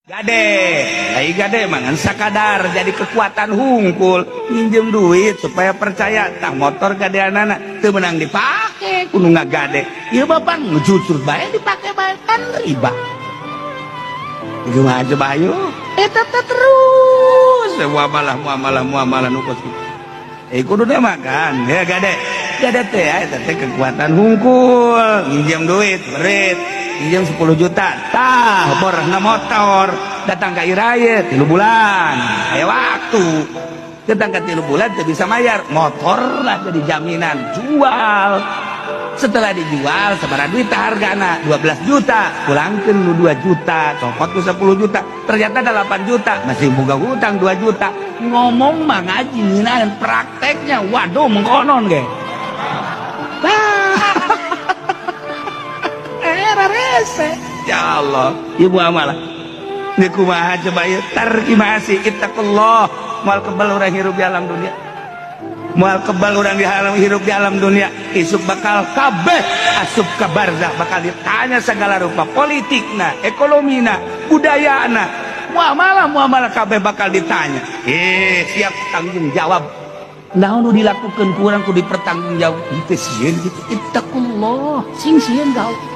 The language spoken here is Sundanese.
Gade, ai gade mangan sakadar jadi kekuatan hungkul, minjem duit supaya percaya tah motor gadeanana teu meunang dipake kudu ngagade. Ieu bapak ngejucur bae dipake bae kan riba. Gimana coba ayo? Eta teh terus muamalah muamalah muamalah nu kos kitu. Eh kudu teh makan ya gade. Gade teh ya eta teh kekuatan hungkul, minjem duit berit. Pinjam 10 juta, tah borna motor, datang ke iraye 3 bulan, aya waktu. Datang ke 3 bulan teu bisa bayar, motor lah jadi jaminan, jual. Setelah dijual, sabaraha duit hargana? 12 juta, pulangkeun nu 2 juta, copot ku 10 juta, ternyata ada 8 juta, masih boga hutang 2 juta. Ngomong mah ngaji ngeunaheun, prakteknya waduh mengkonon ge. Rese. Ya Allah, ibu amalah. Ini kumaha coba ieu tarkimasi ittaqullah, moal kebal urang hirup di alam dunia. Moal kebal urang di alam hirup di alam dunia, isuk bakal kabeh asup ka barzah bakal ditanya segala rupa politikna, ekonomina, budayana, muamalah muamalah kabeh bakal ditanya. Siap tanggung jawab. Naon nu dilakukeun ku urang kudu dipertanggungjawab. Teu sieun kitu ittaqullah, sing sieun gawe.